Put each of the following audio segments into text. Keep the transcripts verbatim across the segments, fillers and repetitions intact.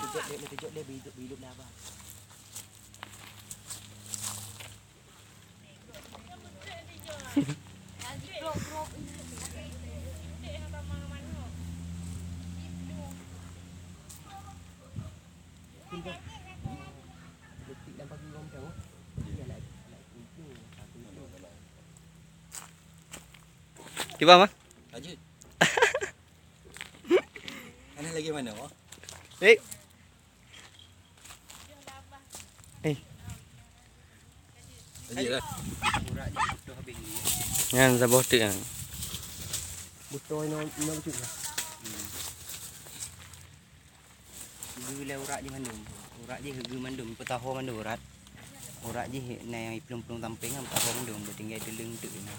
Kejot deh, kejot deh, beuhidup, beuhidup dah, Bang. Kiban, Bang? Lanjut. Mana lagi mana, oh? Eh. Eh. Lanjut lah. Nyan saboh teuk nyan. Beutôi nyoe, nyoe beutôi lah. Hmm. Geu lé urat jih mandum. Urat jih geu mandum, peutaho mandum urat. Urat jih na nyang iplueng-plueng sampéng kan, peutaho mandum, beutinggai teuleueng teuk na.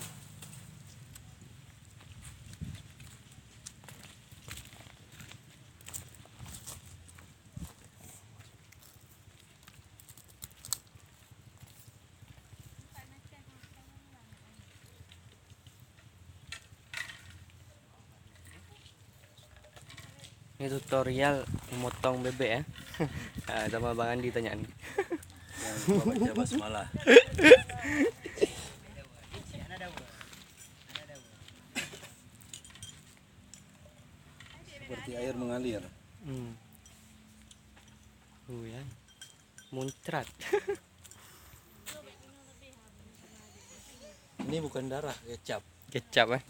Ini tutorial memotong bebek ya. Ah, sama Bang Andi tanya ni. Jangan lupa baca basmalah. Seperti air mengalir. Hmm. Oh ya. Muncrat. Ini bukan darah, kecap. Kecap, eh.